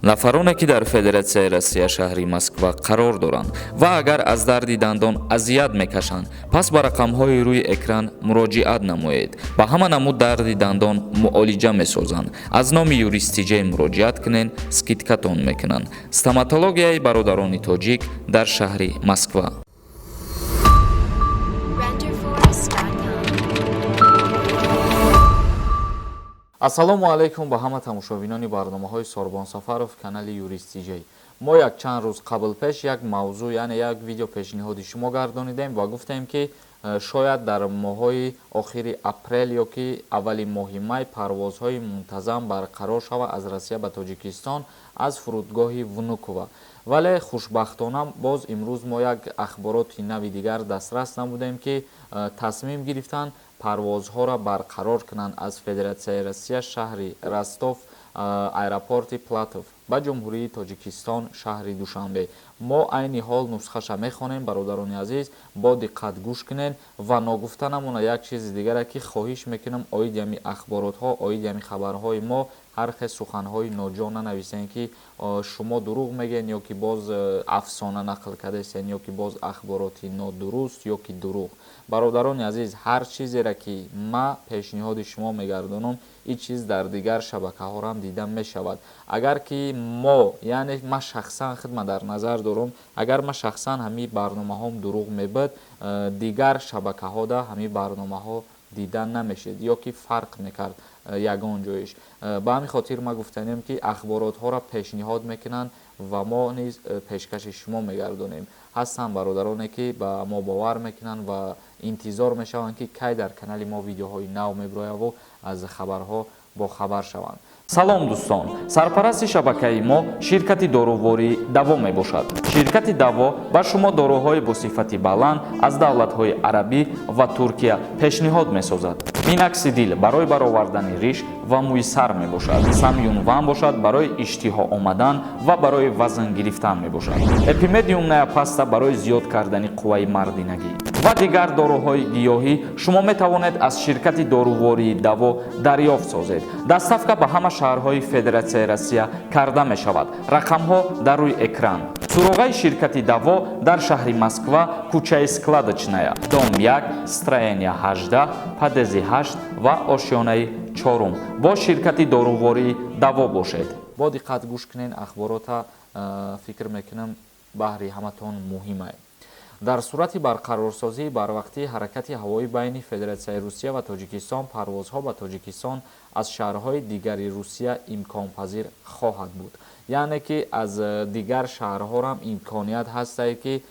Нафароне, ки дар Федератсияи Россия, шаҳри Москва қарор доранд ва агар аз дарди дандон азият мекашанд, пас ба рақамҳои рӯи экран муроҷиат намоед. Ба ҳама намуд дарди дандон муолиҷа месозанд. Аз номи Юристиҷей муроҷиат кунед, скидка тон мекунанд. Стоматологияи бародарони тоҷик дар шаҳри Москва. Renderforest.com. Ассалому алайкум ба ҳама тамошобинони барномаҳои Сорбон Сафаров, канали Юристиҷей. Мо якчанд рӯз қабл пеш як мавзӯъ, яъне як видео пешниҳоди шумо гардонидем ва гуфтем, ки шояд дар моҳҳои охири апрел ё ки аввали моҳи май парвозҳои мунтазам барқарор шавад аз Россия ба Тоҷикистон аз фурудгоҳи Внукова. Вале хушбахтона боз имрӯз мо як ахбороти нави дигар дастрас намудем, ки тасмим гирифтанд парвозҳоро барқарор кунанд аз Федератсияи Россия, шаҳри Ростов, аэропорти Платов ба Ҷумҳурии Тоҷикистон, шаҳри Душанбе. Мо айни ҳол нусхаша мехонем. Бародарони азиз, бо диққат гӯш кунед. Ва ногуфта намона як чизи дигаре, ки хоҳиш мекунам, оиди ҳами ахборотҳо, оиди ҳами хабарҳои мо ҳар хел суханҳои ноҷо нанависем, ки шумо дурӯғ мегӯед ё ки боз афсона нақл кардастен ё ки боз ахбороти нодуруст ё ки дурӯғ. Бародарони азиз, ҳар чизере ки ма пешниҳоди шумо мегардонам, ин чиз дар дигар шабакаҳорам дида мешавад. Агар ки мо, яъне ма шахсан хидма дар назар дорам, агар ма шахсан ҳамин барномаҳом дурӯғ мебуд, дигар шабакаҳода ҳамин барномаҳо дида намешид ё ки фарқ мекард ягон ҷоиш. Ба ҳамин хотир ма гуфтанем, ки ахборотҳоро пешниҳод мекунанд ва мо низ пешкаши шумо мегардонем. Ҳастанд бародароне, ки ба мо бовар мекунанд ва интизор мешаванд, ки кай дар канали мо видеоҳои нав мебирояву аз хабарҳо бохабар шаванд. Салом, дӯстон! Сарпарасти шабакаи мо ширкати дорувории Даво мебошад. Ширкати Даво ба шумо доруҳои бо сифати баланд аз давлатҳои арабӣ ва Туркия пешниҳод месозад. Миноксидил барои баровардани риш ва мӯи сар мебошад. Самюнван бошад, барои иштиҳо омадан ва барои вазн гирифтан мебошад. Эпимедиумная паста барои зиёд кардани қувваи мардинагӣ ва дигар доруҳои гиёҳӣ шумо метавонед аз ширкати дорувории Даво дарёфт созед. Доставка ба ҳама шаҳрҳои Федератсияи Россия карда мешавад. Рақамҳо дар рӯи экран. Суроғаи ширкати Даво дар шаҳри Москва, кӯчаи Складочная, дом 1, строение 18, подъезд и 8 ва ошёнаи чорум. Бо ширкати дорувории Даво бошед. Бо диққат гӯш кунед ахборота, фикр мекунам, баҳри ҳаматон муҳимае. Дар сурати барқарорсозии барвақтии ҳаракати ҳавоӣ байни Федератсияи Русия ва Тоҷикистон, парвозҳо ба Тоҷикистон аз шаҳрҳои дигари Русия имконпазир хоҳад буд. Яъне ки аз дигар шаҳрҳорам имконият ҳастае, ки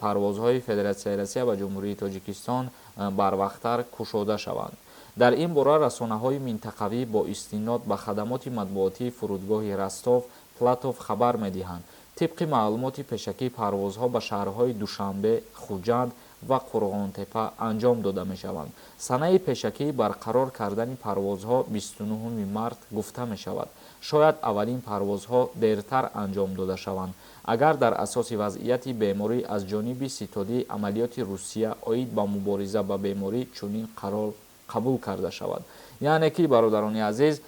парвозҳои Федератсияи Россия ба Ҷумҳурии Тоҷикистон барвақттар кушода шаванд. Дар ин бора расонаҳои минтақавӣ бо истинод ба хадамоти матбуотии фурудгоҳи Ростов Платов хабар медиҳанд. Тибқи маълумоти пешакӣ, парвозҳо ба шаҳрҳои Душанбе, Хуҷанд ва Қурғонтепа анҷом дода мешаванд. Санаи пешакии барқарор кардани парвозҳо 29 март гуфта мешавад. Шояд аввалин парвозҳо дертар анҷом дода шаванд, агар дар асоси вазъияти беморӣ аз ҷониби ситодии амалиёти Русия оид ба мубориза ба беморӣ чунин қарор қабул карда шавад. Яъне ки, бародарони азиз,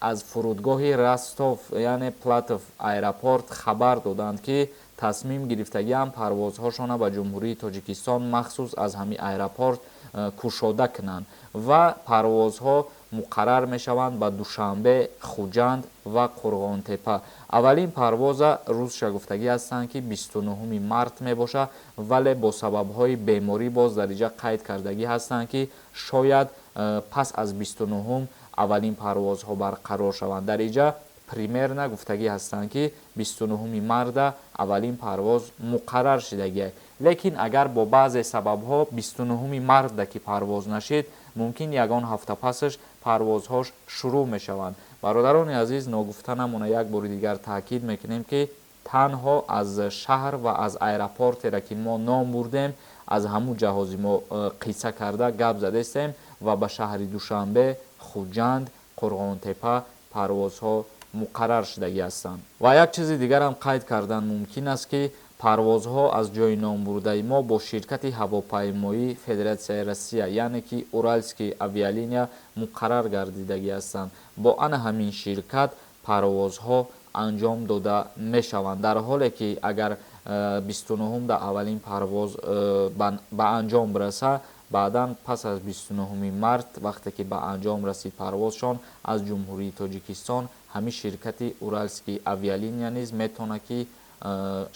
аз фурудгоҳи Ростов, яъне Платов аэропорт, хабар доданд, ки тасмим гирифтагиам парвозҳошона ба Ҷумҳурии Тоҷикистон махсус аз ҳамин аэропорт кушода кунанд ва парвозҳо муқаррар мешаванд ба Душанбе, Хуҷанд ва Қурғонтепа. Аввалин парвоза рӯзша гуфтагӣ ҳастанд, ки 29 март мебошад, вале бо сабабҳои беморӣ боз дар инҷа қайд кардагӣ ҳастанд, ки шояд пас аз 29 аввалин парвозҳо барқарор шаванд. Дар инҷа примерно гуфтагӣ ҳастанд, ки 29 марта аввалин парвоз муқаррар шидагиа, лекин агар бо баъзе сабабҳо 29 марта ки парвоз нашид, мумкин ягон ҳафта пасаш парвозҳош шурӯъ мешаванд. Бародарони азиз, ногуфта намона, як бори дигар таъкид мекунем, ки танҳо аз шаҳр ва аз аэропортере ки мо ном бурдем, аз ҳамун ҷаҳози мо қисса карда гап задестем ва ба шаҳри Душанбе, Хуҷанд, Қурғонтепа парвозҳо муқаррар шудагӣ ҳастанд. Ва як чизи дигарам қайд кардан мумкин аст, ки парвозҳо аз ҷои номбурдаи мо бо ширкати ҳавопаймоии Федератсияи Россия, яъне ки Уральский авиалиния, муқаррар гардидагӣ ҳастанд. Бо ана ҳамин ширкат Парвозҳо анҷом дода мешаванд. Дар ҳоле ки агар 29-ум дар аввалин парвоз ба анҷом бираса, баъдан пас аз 29 март, вақте ки ба анҷом расид парвозшон аз Ҷумҳурии Тоҷикистон, ҳамин ширкати «Уральский авиалиния» низ метавонад, ки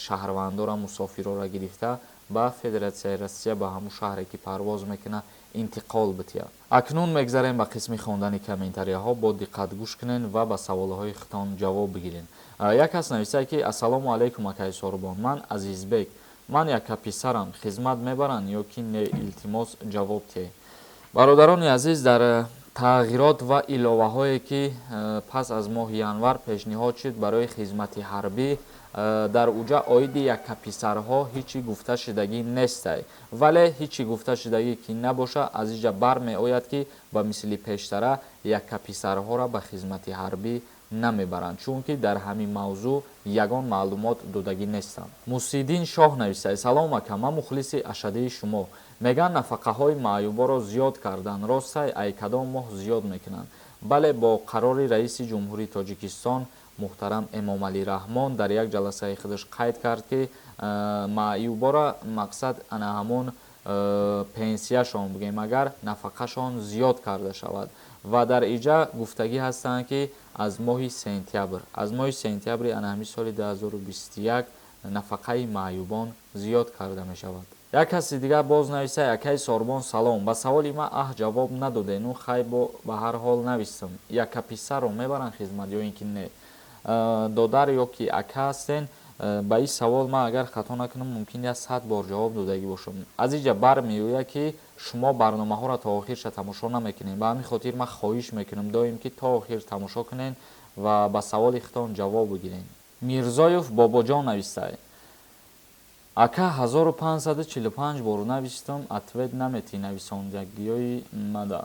шаҳрвандора, мусофирора гирифта, ба Федератсияи Россия, ба ҳамун шаҳре ки парвоз мекунад, интиқол бидиҳад. Акнун мегзарем ба қисми хондани комментарияҳо. Бо диққат гӯш кунед ва ба саволҳои худтон ҷавоб бигиред. Як кас нависад, ки: «Ассалому алайкум, акаи Сорбон, ман Азизбек, ман яка писарам, хизмат мебаранд ё ки не? Илтимос, ҷавоб диҳед». Бародарони азиз, дар тағйирот ва иловаҳое ки пас аз моҳи январ пешниҳод шуд барои хизмати ҳарбӣ, дар уҷа оиди яккаписарҳо ҳечи гуфта шудагӣ нестай. Вале ҳечи гуфта шудагӣ ки набоша, аз иҷа бармеояд, ки ба мисли пештара яккаписарҳоро ба хизмати ҳарбӣ намебаранд, чунки дар ҳамин мавзӯъ ягон маълумот додагӣ нестанд. Мусиддин Шоҳ нависад: «Салом, ака, ман мухлиси ашаддии шумо. Мегӯянд, нафақаҳои маъюборо зиёд кардан, ростай? Ай кадом моҳ зиёд мекунанд?» Бале, бо қарори раиси Ҷумҳурии Тоҷикистон муҳтарам Эмомалӣ Раҳмон дар як ҷаласаи худаш қайд кард, ки маъюбора, мақсад, ана ҳамон пенсияшон бигӯем, агар нафақашон зиёд карда шавад. Ва дар иҷа гуфтагӣ ҳастанд, ки аз моҳи сентябр, аз моҳи сентябри ана ҳамин соли 2021 нафақаи маъюбон зиёд карда мешавад. Як каси дигар боз нависа: «Акаи Сорбон, салом, ба саволи ман ҷавоб надоде. Ну хай, бо ба ҳар ҳол нависам: яка писарро мебаранд хизмат ё ин ки не?» Додар ё ки ака ҳастен, ба ин савол ман, агар хато накунам, мумкин 100 бор ҷавоб додагӣ бошам. Аз инҷа бармеояд, ки шумо барномаҳоро то охирша тамошо намекунед. Ба ҳамин хотир ман хоҳиш мекунам доим, ки то охир тамошо кунед ва ба саволи худтон ҷавоб бигиред. Мирзоев Бобоҷон навистай: «Ака, 1545 бор навистам, ответ наметӣ, нависондагиҳои мада.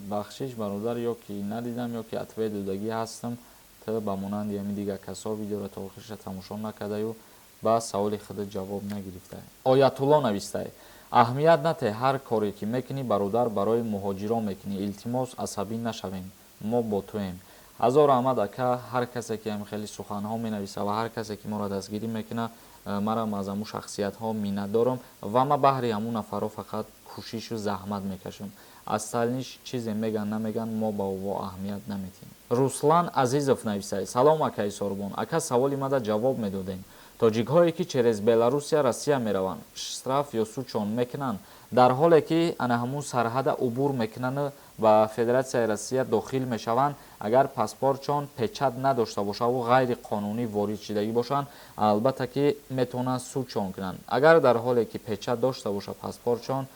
Бахшиш, бародар, ё ки надидам, ё ки ответ додагӣ ҳастам. Ту ба монанди ҳамин дигар касо видеоро то охирша тамошо накардаю ба саволи худат ҷавоб нагирифтай». Оятулло навистай: «Аҳамият нате, ҳар коре ки мекунӣ, бародар, барои муҳоҷирон мекунӣ. Илтимос, асабӣ нашавем, мо бо туем». Ҳазор раҳмат, ака. Ҳар касе ки ҳам хеле суханҳо менависа ва ҳар касе ки моро дастгирӣ мекунад, марам аз ҳамун шахсиятҳо миннатдорам ва ман баҳри ҳамун нафарҳо фақат кӯшишу заҳмат мекашам. Остальный ш чизе меган, намеган, мо ба ӯ аҳамият наметиҳем. Руслан Азизов нависад: «Салом, акаи Сорбон. Ака, саволи мада ҷавоб медодем: тоҷикҳое ки через Беларусия Россия мераванд, штраф ё судшон мекунанд, дар ҳоле ки ана ҳамун сарҳада убур мекунанд, ба Федератсияи Россия дохил мешаванд, агар паспортшон печать надошта бошаву ғайриқонунӣ ворид шидагӣ бошанд, албатта ки метавонанд судшон кунанд. Агар дар ҳоле ки печать дошта боша паспортшон,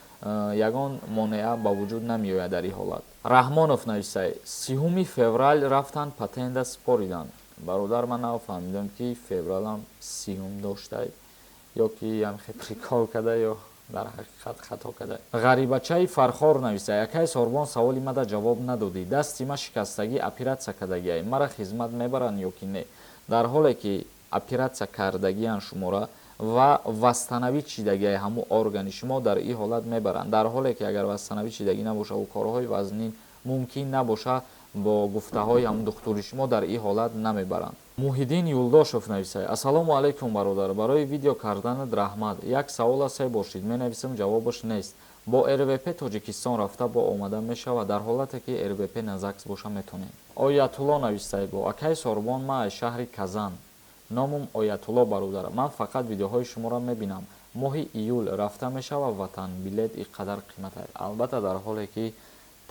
ягон монеа ба вуҷуд намеояд дар ин ҳолат». Раҳмонов нависай: «30 феврал рафтан, патента споридан». Бародар, ман нафаҳмидам, ки февралам 30-ум доштай ё ки ямхе прикол када ё дар ҳақиқат хато када. Ғарибачаи Фархор нависай: «Акай Сорбон, саволи мада ҷавоб надодӣ. Дасти ма шикастагӣ, оператсия кардагиай, мара хизмат мебаранд ё ки не?» Дар ҳоле ки оператсия кардагиян шумора ва восстановить шидагиай ҳамун органи шумо, дар ин ҳолат мебаранд. Дар ҳоле ки агар восстановить шидагӣ набошаву корҳои вазнин мумкин набоша, бо гуфтаҳои ҳамун духтури шумо, дар ин ҳолат намебаранд. Муҳиддин Юлдошев нависай: «Ассалому алайкум, бародар, барои видео карданат раҳмат. Як савола се бор шид менависам, ҷавобаш нест. Бо РВП Тоҷикистон рафта бо омада мешавад? Дар ҳолате ки РВП на ЗАГС боша, метонем». Оятулло нависай бо: «Акай Сорбон, ман аз шаҳри Казан, номум Оятулло. Бародар, ман фақат видеоҳои шуморо мебинам. Моҳи июл рафта мешава ватан? Билет и қадар қимат?» Албатта, дар ҳоле ки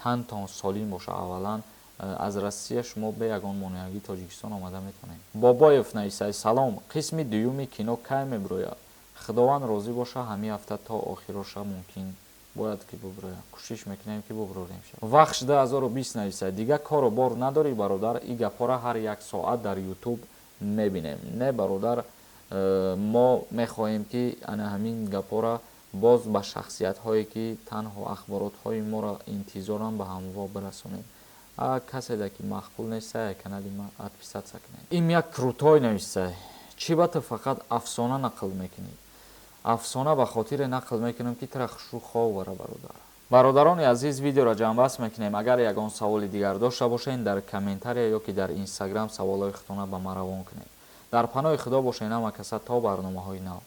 тантон солим боша, аввалан аз Россия шумо бе ягон монеагӣ Тоҷикистон омада метавонед. Бобоев нависай: «Салом, қисми дуюми кино кай мебирояд?» Худованд розӣ боша, ҳамин ҳафта то охироша мумкин бояд ки бубирояд, кӯшиш мекунем, ки бубирорем. Вахш 2020 нависай: «Дигар кору бор надорӣ, бародар? И гапҳоро ҳар як соат дар Ютуб мебинем». Не, бародар, мо мехоҳем, ки ана ҳамин гапҳоро боз ба шахсиятҳое ки танҳо ахборотҳои моро интизоранд, ба ҳамво бирасонем. Каседа ки маъқул неста, канали ма отписаться кунед. Им як крутой нависай: «Чӣ ба ту фақат афсона нақл мекунӣ?» Афсона ба хотире нақл мекунам, ки тура хушрӯ хов бара, бародар. Бародарони азиз, видеоро ҷамъбаст мекунем. Агар ягон саволи дигар дошта бошед, дар комментария ё ки дар Инстаграм саволҳои худтона ба ма равон кунед. Дар паноҳи Худо бошед ҳама каса, то барномаҳои нав.